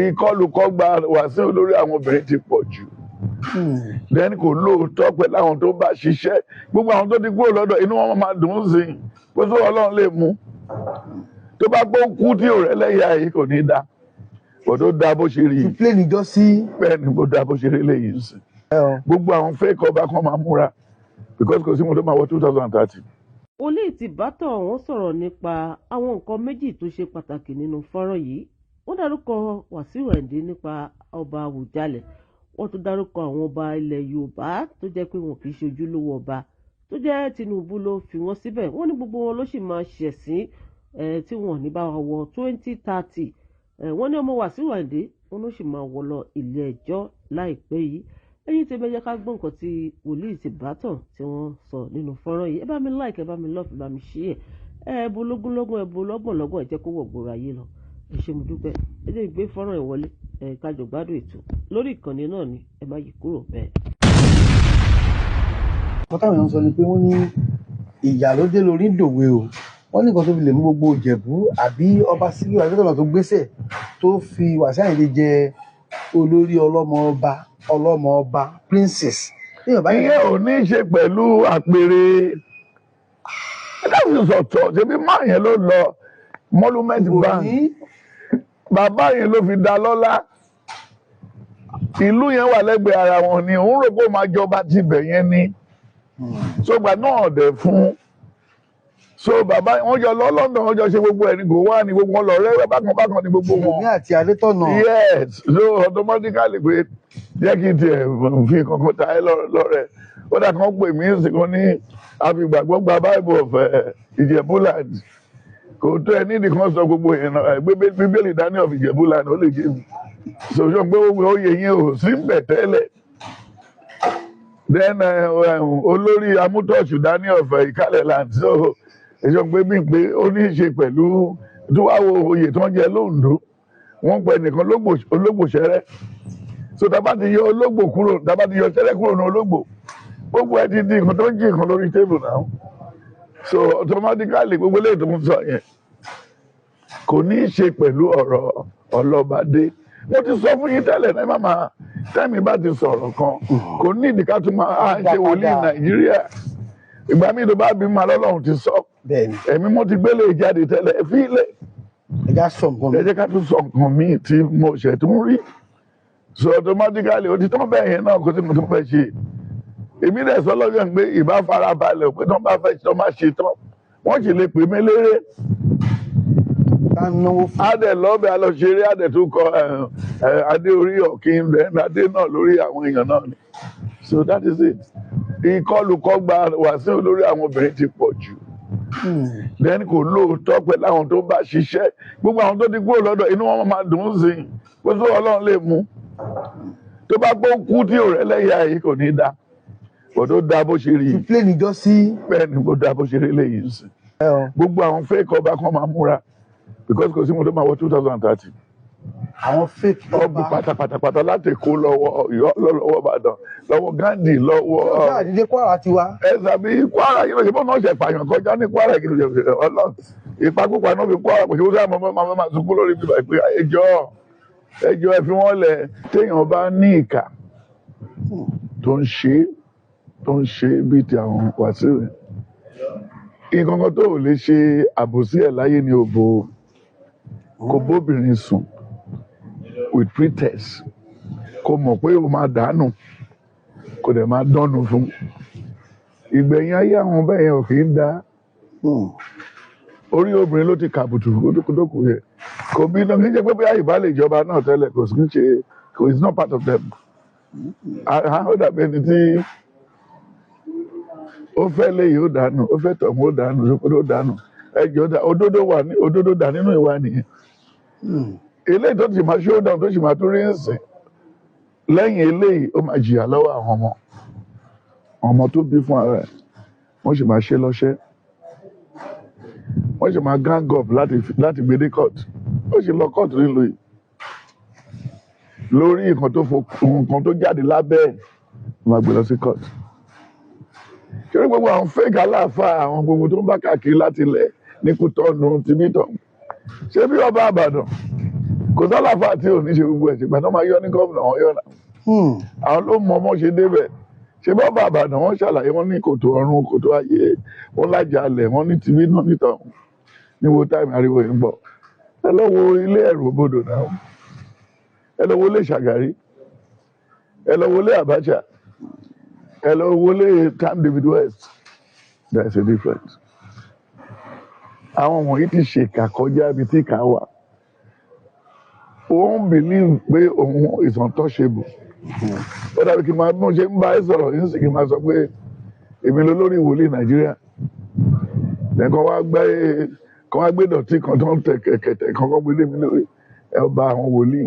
Ìkọlùkọgba Wàsíù lórí àwọn obìnrin ti pọ̀ jù. Then kò lóòótọ́ pẹ̀lú àwọn tó bá ṣiṣẹ́. Gbogbo àwọn tó ti kúrò lọ́dọ̀, inú wọn máa dùn ún sí i pé sọ Ọlọ́run lè mú tó bá gbó kú tí ò rẹ́ lẹ́yà yìí, kò ní da kò tó da bó ṣe rí. Ti plane ìjọ sí. Bẹ́ẹ̀ ni, kò da bó ṣe rí lẹ́yìn sí. Gbogbo àwọn fake ọba kan máa múra because kò sí wọn tó máa wọ 2030. Wòlíì Tìbátàn, wọ́n sọ̀rọ̀ nípa àwọn nǹkan méjì tó ṣe pàtàkì nínú fọ́nrán yìí. Wọ́n dárúkọ Wàsíù Àyìndé nípa ọba Àwùjalẹ̀. Wọ́n tún dárúkọ àwọn ọba ilẹ̀ Yorùbá tó jẹ́ pé wọn kì í ṣe ojúlówó ọba, tó jẹ́ Tinubu ló fi wọ́n síbẹ̀. Wọ́n ní gbogbo wọn ló sì máa ṣẹ̀sín tí wọn ò ní bá wa wọ 2030. Wọ́n ní ọmọ Wàsíù Àyìndé, wọn ló sì máa wọ lọ ilé ẹjọ́ láìpẹ́ yìí. Ẹ̀yin tí ẹ jẹ́ ká gbọ́ nǹkan tí wòlíì Tìbátàn tí wọ́n sọ nínú fọ́nrán yìí. Ẹ bá mi like, ẹ bá mi love, ẹ bá mi share ẹ, bo lógúnlógún, ẹ bo lọ́gbọ̀nlọ́gbọ̀n, ẹ jẹ́ kó wọ̀ gbòòrò ayé lọ. Ẹ ṣé, mo dúpẹ́. Ẹ jẹ́ ìgbé fọ́nrán ẹ̀ wọlé, ẹ kájọ gbádùn ètò lórí ìkànnì náà ni. Ẹ má yí kúrò bẹ́ẹ̀. Nǹkan táwọn èèyàn sọ ni pé wọ́n ní ìyà ló dé lórí ìdòwe o. Wọ́n ní nǹkan tó fi lè mú gbogbo Ìjẹ̀bú àbí ọba Síkírù Adétọ̀nà tó gbéṣẹ̀ tó fi Wàsíù Àyìndé jẹ olórí ọlọ́mọ ọba, ọlọ́mọ ọba princess. Téèyàn bá Ìyẹn ò ní í ṣe pẹ̀lú àpèrè ẹ̀dáhùn sọ̀tọ̀. Ṣebí máa yẹn ló lọ Monument kò Bank ní. Bàbá yẹn ló fi dá lọ́lá. Ìlú yẹn wà lẹ́gbẹ̀ẹ́ ara wọn ni. Òun rò pé ó máa jọba tibẹ̀ yẹn ni sọgbà náà dẹ̀ fún so bàbá wọn jọ lọ London, wọn jọ ṣe gbogbo ẹ̀ ní kò wá ní gbogbo wọn lọ rẹ́ bákan bákan ní gbogbo wọn. Ní àti Adétọ̀nà. Yes, so automatically pé jẹ́ kí n tiẹ̀ fi kankan ta ẹ́ lọ́rẹ̀. Ó dà kán pè mí sí kan ní àfìgbàgbọ́ gba Bible of Ìjẹ̀bú-land. Kò tó ẹ nídìí kan sọ gbogbo yẹn náà. Ẹ gbé Bíbélì dání of Ìjẹ̀bú-land, ó lè jẹ́ mi sọ̀rọ̀ pé oyè yẹn ò sí ń bẹ̀ tẹ́lẹ̀. Then olórí amútọ̀ọ̀ṣù dání of Ìkálẹ̀ land. So èso pé bí pé ó ní í ṣe pẹ̀lú tó wá wo oyè tó ń jẹ lóńdó, wọ́n pẹ nìkan ológbò ṣẹrẹ́. So tá a bá ti yọ ológbò kúrò, tá a bá ti yọ ṣẹrẹ́ kúrò ní ológbò, gbogbo ẹ ti di nǹkan tó ń jí nǹkan lórí table náà. So automatically, gbogbo eléyìí tó ń sọ yẹn kò ní í ṣe pẹ̀lú ọ̀rọ̀ ọlọ́badé. Mo ti sọ fún yín tẹ́lẹ̀ náà, má máa tẹ́mi bá ti sọ̀rọ̀ kan, kò ní ìdí ká tún máa à ń ṣe wòlíì Nàìjíríà. Ìgbà míì tó bá bí máa lọ́lọ́run ti sọ. Ẹ̀mí mo ti gbélé jáde tẹ́lẹ̀, ẹ fi ilẹ̀. Ẹ já sọ nǹkan Ẹ jẹ́ ká tún sọ nǹkan míì tí mo ṣẹ̀ tún rí. So automatically, ó ti tán bẹ́ẹ̀ yẹn náà. Kó tí mo tún fẹ́ ṣe, èmi dẹ̀ sọ lọ́jọ́ pé ìbá farabalẹ̀ pé tán bá fẹ́ tán bá ṣe tán, wọ́n sì lè pè mí léré. Ká náwó fún. Á dẹ̀ lọ́bẹ̀, á lọ ṣeré, á dẹ̀ tún kọ adé orí ọ̀kín rẹ̀, adé náà lórí àwọn èèyàn náà ni. So that is it. Ìkọlùkọgba Wàsíù lórí àwọn obìnrin ti pọ̀ jù. Then kò lóòótọ́ pẹ̀lú àwọn tó bá ṣiṣẹ́. Gbogbo àwọn tó ti kúrò lọ́dọ̀, inú wọn máa dùn ún sí i pé sọ Ọlọ́run lè mú tó bá gbó kú tí ò rẹ́ lẹ́yà yìí, kò ní da kò tó da bó ṣe rí. Ti plane ìjọ sí. Bẹ́ẹ̀ ni, kò da bó ṣe rí lẹ́yìn sí. Gbogbo àwọn fake ọba kan máa múra because kò sí wọn tó máa wọ 2030. Àwọn fake ọba ọba. Pátápátápátá, láti Èkó lọ́wọ́ Ọ̀yọ́, lọ́wọ́ Ìbàdàn, lọ́wọ́ Gandhi, lọ́wọ́. Ṣé àdídé Kwara ti wá? Ẹ sàbí Kwara yìí ló ṣe bọ́ọ̀ náà ṣe pààyàn kọjá ní Kwara kí ló ṣe Ọlọ́run ìpakúpa náà fi Kwara kò ṣe wọ́n sábà máa máa sunkún lórí bíbá pé ẹjọ́, ẹjọ́, ẹ fi wọ́n lẹ̀. Téèyàn bá ní ìkà tó ń ṣe bíi ti àwọn Wàsíù, nǹkan kan tó ò lè ṣe àbòsí ẹ̀ láyé ni òbò. Kò bóbìnrin sùn with pretext, kò mọ̀ pé o máa dànù, kò dẹ̀ máa dánnu fún. Ìgbẹ̀yìn ayé àwọn bẹ́ẹ̀ yẹn ò kì í da. Orí obìnrin ló ti kàbùtù kótókótókò yẹ kò bí náà. Kì í ṣe pé bóyá ìbá lè jọba náà tẹ́lẹ̀, kò sí ṣe kò, it's not part of them. Ó dàbí ẹni tí ó fẹ́ léyìí, ó dànù, ó fẹ́ tọ̀hún, ó dànù, ó dànù. Ẹjọ́ dà, òdodo wà ní òdodo dà nínú ìwà nìyẹn. Eléyìí tó ti máa ṣó down, tó sì máa tún rí ǹsìn lẹ́yìn eléyìí, ó máa jìyà lọ́wọ́ àwọn ọmọ ọmọ tó bí fún ara ẹ̀. Wọ́n sì máa ṣe lọ́ṣẹ́, wọ́n sì máa gang up láti gbé dé court. Ó sì lọ court nílùú yìí lórí nǹkan tó fo, nǹkan tó jáde lábẹ́ ẹ̀, ó máa gbé lọ sí court. Ṣé gbogbo àwọn fake aláàfáà, àwọn gbogbo tó ń bá káàkiri láti ilẹ̀ ní Kútọ́nù tìbítọ̀, ṣé bí ọba Àbàdàn Kò sálàfà tí ò ní ṣe gbogbo ẹ̀, ṣùgbọ́n tó máa yọ ní gómìnà wọn yọ náà. Àwọn ló mọ ọmọ ṣe débẹ̀. Ṣé bọ́ọ̀bà Àbàdàn wọ́n ṣàlàyé, wọ́n ní kòtò ọ̀run, kòtò ayé, wọ́n lájàalẹ̀, wọ́n ní tìbí náà nítọ̀hún níwo táìmù ariwo yìí ń bọ̀. Ẹ lọ wo ilé ẹ̀rù bodò náà, ẹ lọ wo ilé Ṣàgárí, ẹ lọ wo ilé Abacha, ẹ lọ wo ilé Camp David West. There is a difference. Àwọn wọ̀nyí ti ṣèkà kọjá ibi tí ìkà wà. Òun believe pé òun is untouchable. Ó dàbí kí n máa bí mo ṣe ń bá ẹ sọ̀rọ̀ yín sì kí n máa sọ pé èmi lolórí wòlíì Nàìjíríà, lẹ́kọ̀ọ́ wá gbé kọ́ wá gbé dọ̀tí kan tó ń tẹ kẹ̀kẹ̀tẹ̀ kan kọ́ gbé lé mi lórí ẹ ọba àwọn wòlíì.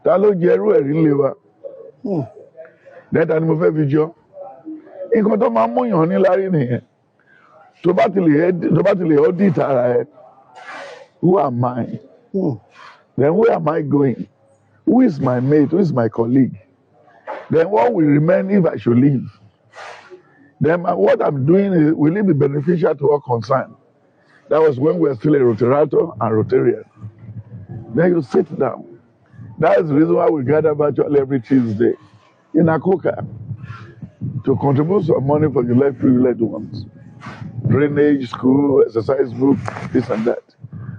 Ta ló jẹ ẹrú ẹ̀rí ńlẹ̀ wa? Lẹ́tà ni mo fẹ́ fi jọ. Nǹkan tó máa ń múyàn níláárí nìyẹn. Tó bá ti lè audit ara ẹ, who am I? Then where am I going? Who is my mate? Who is my colleague? Then what will remain if I should leave? Then what I'm doing is, will it be beneficial to all concerned? That was when we were still a Rotarato and Rotarian. Then you sit down. That is the reason why we gather virtually every Tuesday in Akoka to contribute some money for the less privileged ones. Drainage, school, exercise book, this and that.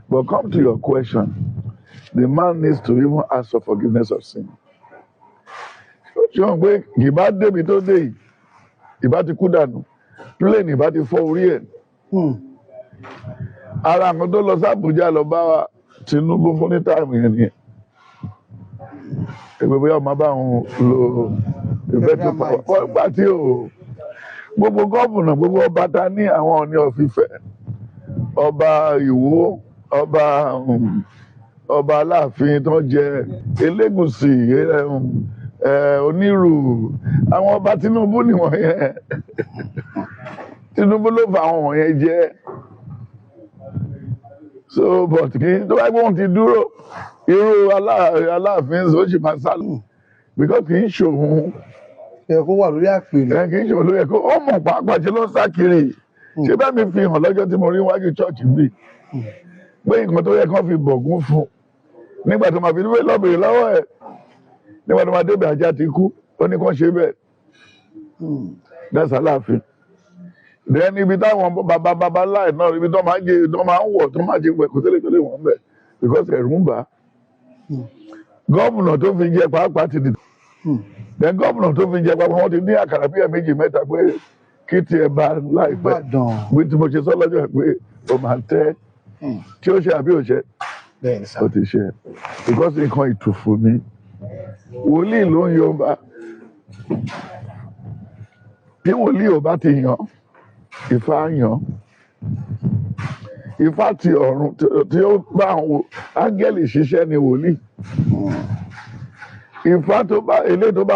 But come to your question, the man needs to even ask for forgiveness of sin. Ṣé wọn pé ìbá débi tó dé yìí, ìbá ti kú dànù, plane ìbá ti fọ́ orí ẹ̀. Ara àwọn tó lọ sí Àbújá lọ bá wa Tinubu fún ní time yẹn nìyẹn. Ẹgbẹ́ bóyá ọmọ bá òun lo veto Federal power. might. Wọ́n gbà tí o gbogbo gómìnà, gbogbo ọba ta ní àwọn Ọọ̀ni of Ifẹ̀, ọba Ìwó, ọba Aláàfin tó ń jẹ Elégùṣì, Onírù, àwọn ọba Tinubu nìwọ̀nyẹn. Tinubu ló fa àwọn wọ̀nyẹn jẹ. So but kí tó bá gbóhùn ti dúró, irú Aláàfin ó sì máa sá lọ because kì í ṣòun. Ẹ kó wà lórí àpèrè. Ẹ kì í ṣòun ló yẹ kó ó mọ̀ pàápàá ṣe ló ń sá kiri. Ṣé bá mi fi hàn lọ́jọ́ tí mo rí wájú church bíi pé nǹkan tó yẹ kán fi bọ̀gún fún nígbà tó máa fi dúpẹ́ lọ́bìnrin lọ́wọ́ ẹ̀, nígbà tó máa débẹ̀ ajá ti kú, ó ní kán ṣe bẹ́ẹ̀. That's Aláàfin. Then ibi táwọn bàbá bàbá láì náà, ibi tó máa ń jẹ, tó máa ń wọ̀, tó máa ń jẹ pẹ̀, kò tẹ́lẹ̀ tẹ́lẹ̀ wọ́n bẹ̀ because ẹ̀rù ń bà á. Gómìnà tó fi jẹ pàápàá ti di. Then gómìnà tó fi jẹ pàápàá, wọ́n ti ní àkàrà bíi méjì mẹ́ta pé kí tiẹ̀ bá láìpẹ́. Ìbàdàn. Bí tí mo ṣe sọ lọ́jọ́ ẹ̀ pé ó máa tẹ́ tí ó ṣe àbí ò ṣe? Bẹ́ẹ̀ ni sá. Ó ti ṣe because nǹkan ìtùfù ni. Wòlíì ló ń yan ọba. Bí wòlíì ò bá ti yàn, Ifá yàn. Ifá ti ọ̀run tí ó bá àwọn áńgẹ́lì ṣiṣẹ́ ni wòlíì. Ifá tó bá eléyìí tó bá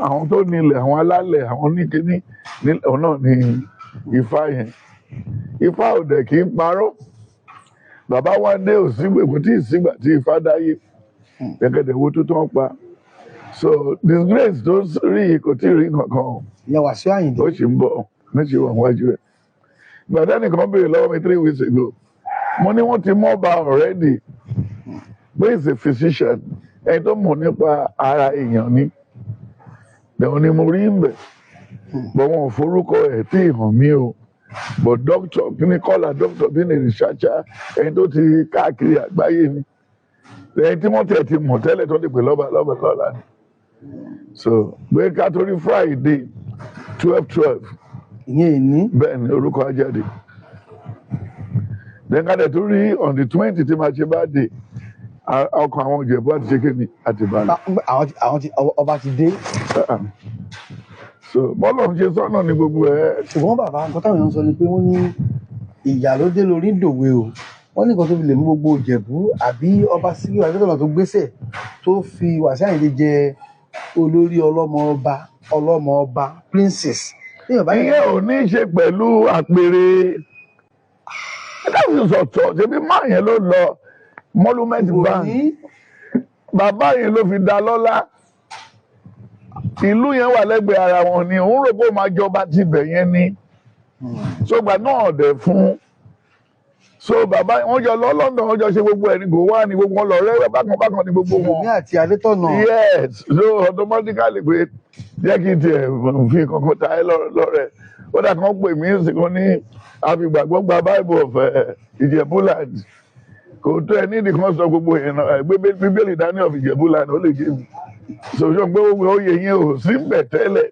àwọn tó nílẹ̀, àwọn alálẹ̀, àwọn oníkíní nílẹ̀ náà ni Ifá yẹn. Ifá ò dẹ̀ kí ń parọ́. Bàbá wa dé ò sígbè, kò tí ì sígbà tí Ifá dáyé gẹ́gẹ́dẹ̀ wo tó tán pa. So disgrace tó rí yìí kò tí ì rí kankan. Ìyẹn Wàsíù Àyìndé. Ó sì ń bọ̀ méjì wà wájú ẹ̀. Gbàdá nìkan béèrè lọ́wọ́ mi 3 weeks ago, mo ní wọ́n ti mọ́ ọba already pé is a physician, ẹni tó mọ̀ nípa ara èèyàn ni. Bẹ̀rù ni mo rí ń bẹ̀ bọ̀, wọn ò forúkọ ẹ̀ tí ì hàn mí o, but doctor kí ni kọ́là, doctor bí ní researcher, ẹni tó ti káàkiri àgbáyé ni, ẹni tí wọ́n tẹ̀ ti mọ̀ tẹ́lẹ̀ tó ti pè lọ́ba lọ́ba lọ́la ni. So pé ká torí Friday 12/12. Ìyẹn ìní. Bẹ́ẹ̀ ni orúkọ ajáde. Then ká dẹ̀ tó rí on the 20 tí máa ṣe bá dé, ọkọ̀ àwọn Ìjẹ̀bú àti ṣe kéde àti balẹ̀. Àwọn ti ọba ti dé. So bọ́lọ̀ ń ṣe sọ́nà ní gbogbo ẹ̀. Ṣùgbọ́n bàbá, nǹkan táwọn èèyàn ń sọ ni pé wọ́n ní ìyà ló dé lórí dòwe o. Wọ́n ní nǹkan tó fi lè mú gbogbo Ìjẹ̀bú àbí ọba Síkírù Adétọ̀nà tó gbéṣẹ̀ tó fi Wàsíù Àyìndé jẹ olórí ọlọ́mọ ọba, ọlọ́mọ ọba, princess. Téèyàn bá Ìyẹn ò ní í ṣe pẹ̀lú àpèrè láti sọ̀tọ̀. Ṣebí máa yẹn ló lọ Monument kò Bank. Ní Bàbá yẹn ló fi dá lọ́lá. Ìlú yẹn wà lẹ́gbẹ̀ẹ́ ara wọn ni. Òun rò pé ó máa jọba tibẹ̀ yẹn ni sọgbà náà dẹ̀ fún. So bàbá wọn jọ lọ London, wọn jọ ṣe gbogbo ẹ̀ ní kò wá ní gbogbo wọn lọ rẹ́ bákan bákan ní gbogbo wọn. Yomi àti Adétọ̀nà. Yes, so automatically pé jẹ́ kí n tiẹ̀ fi kankan ta ẹ́ lọ́rẹ̀. Ó dà kán pè mí sí kan ní àfìgbàgbọ́ gba Bible of Ìjẹ̀bú-land. Kò tó ẹ nídìí kan sọ gbogbo yẹn náà, gbé Bíbélì dání of Ìjẹ̀bú-land, ó lè gé mi. So ṣé o pé gbogbo oyè yẹn ò sí mbẹ̀ tẹ́lẹ̀?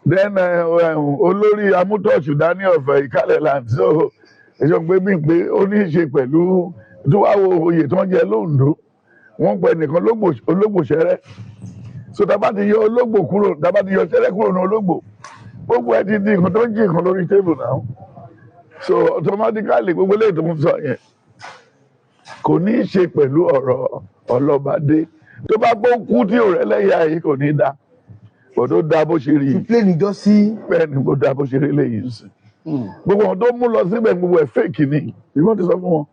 Then olórí amútọ̀ṣù dání of Ìkálẹ̀ land. So ṣé o pé bí pé ó ní í ṣe pẹ̀lú tó wá wo oyè tó ń jẹ lóńdó, wọ́n pẹ nìkan ológbòṣẹ́rẹ́. So tá a bá ti yọ ológbò kúrò, tá a bá ti yọ ṣẹ́rẹ́ kúrò ní ológbò, gbogbo ẹ ti di nǹkan tó ń jí nǹkan lórí table náà. So automatically, gbogbo eléyìí tó ń sọ yẹn kò ní í ṣe pẹ̀lú ọ̀rọ̀ ọlọ́badé. Tó bá gbó kú tí ò rẹ́ lẹ́yà yìí, kò ní í dá kò tó dá bó ṣe rí. Fi plane jọ sí. Bẹ́ẹ̀ ni, kò dá bó ṣe rí lẹ́yìn sí. Gbogbo àwọn tó mú lọ síbẹ̀, gbogbo ẹ̀ fake ni. Ìwọ́n ti sọ fún wọn,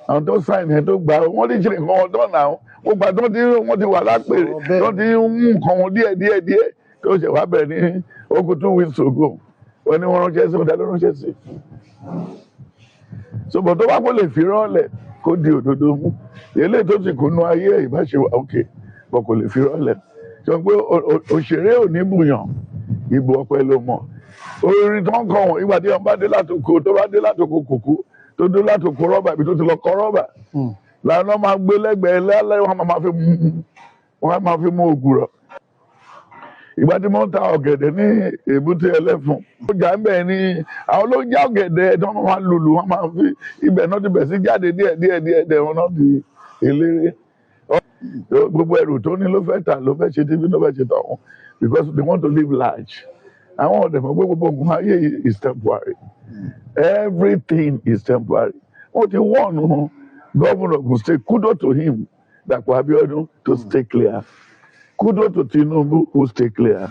àwọn tó sign ẹ̀ tó gbà, wọ́n ti ṣe nǹkan wọn tán náà. Gbogbo àti wọ́n ti wà lápèrè. Sọ bẹ́ẹ̀. Tó ti ń mú nǹkan wọn díẹ̀ díẹ̀ díẹ̀ tó ṣe wá bẹ̀rẹ̀ ní okùn 2 weeks ago, wọ́n ní wọ́n ránṣẹ́ sí ọ̀dà ló ránṣẹ́ sí. So bọ̀ tó bá kó lè fi rọ́ọ̀lẹ̀ kó di òdodo mú, eléyìí tó ti kùnú ayé ẹ̀ ìbáṣe wà òkè bọ̀, kò lè fi rọ́ọ̀lẹ̀ sọ pé òṣèré ò ní bùyàn ìbò ọpẹ ló mọ̀. Orin tó ń kọ wọn, ìgbà tí wọn bá dé látòkò, tó bá dé látòkò kòkó, tó dé látòkò rọ́bà, ibi tó ti lọ kọ rọ́bà làwọn máa gbé lẹ́gbẹ̀ẹ́ lálẹ́, wọn máa fi mú ògùrọ̀. Ìgbà tí mo ń ta ọ̀gẹ̀dẹ̀ ní Èbúté Ẹlẹ́fun, ọjà ń bẹ̀ ni àwọn ló ń já ọ̀gẹ̀dẹ̀ tí wọ́n máa lùlù, wọ́n máa fi ibẹ̀ náà ti bẹ̀ sí jáde díẹ̀ díẹ̀ díẹ̀ díẹ̀, wọn náà di eléré. Gbogbo ẹrù tó ní ló fẹ́ tà, ló fẹ́ ṣe tíbi, ló fẹ́ ṣe tọ̀hún, because they want to live large. Àwọn ọ̀dẹ̀ mọ̀ pé gbogbo nǹkan ayé is temporary, everything is temporary. Wọ́n ti wọ́ọ̀nù Governor Ogun State, kudos to him, Dàpọ̀ Abiodun, to stay clear. Kudos to Tinubu who stay clear,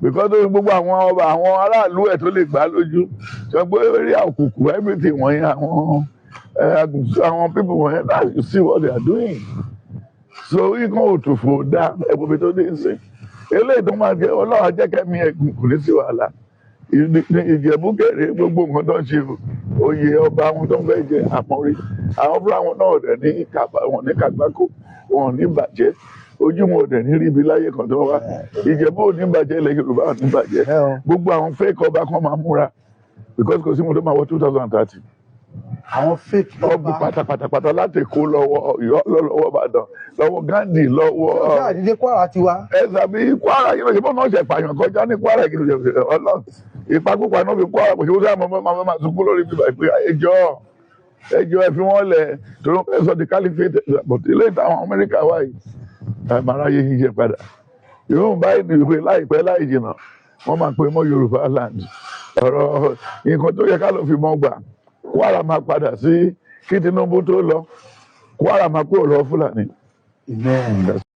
because ó gbogbo àwọn ọba, àwọn aráàlú ẹ̀ tó lè gbà lójú sọ pé eré òkùnkùn, everything wọ̀nyẹn, àwọn àwọn people wọ̀nyẹn, that you see what they are doing. So nǹkan òtùfò dá ẹ̀bùnmi tó dé sí eléyìí tó máa jẹ, Ọlọ́run ajẹ́kẹ́mi ẹ̀gùn, kò ní sí wàhálà. Ìjẹ̀bú kéré, gbogbo nǹkan tó ń ṣe, oyè ọba wọn tó ń fẹ́ jẹ àmọ́rí, àwọn fúnra wọn náà dẹ̀ ní kàbá wọn ní kàgbákò, wọn ò ní bàjẹ́, ojú wọn ò dẹ̀ ní rí ibi láyé kan tó wá. Ìjẹ̀bú ò ní bàjẹ́, ilẹ̀ Yorùbá ò ní bàjẹ́. Ẹ o. Gbogbo àwọn fake ọba kan máa múra, because kò sí wọn tó máa wọ 2030. Àwọn fake ọgbù ọba. Pátápátápátá láti Èkó lọ́wọ́ Ọ̀yọ́, lọ́wọ́ Ìbàdàn, lọ́wọ́ Gandhi, lọ́wọ́ Ṣé àdídé Kwara ti wá? Ẹ sàbí Kwara yìí ló ṣe bọ́ọ̀ náà ṣe pààyàn kọjá ní Kwara yìí ló ṣe Ọlọ́run ìpakúpa náà fi Kwara kò ṣe wọ́n sábà máa sunkún lórí bíbá ìpè ẹjọ́ ẹjọ́ ẹ fi wọ́n lẹ̀ torí wọ́n fẹ́ sọ di caliphate. But ilé ìtàwọn Amẹ́ríkà wà yìí, ẹ máa ráyè yíyẹ padà ìrún báyìí ní ìwé láìpẹ́ láì jìnnà, wọ́n máa pe mọ́ Yorùbá land. Ọ̀rọ̀ nǹkan tó yẹ ká ló fi mọ́ gbà, Kwara máa padà sí kí Tinubu tó lọ, Kwara máa kúrò lọ́wọ́ Fúlàní. Amen.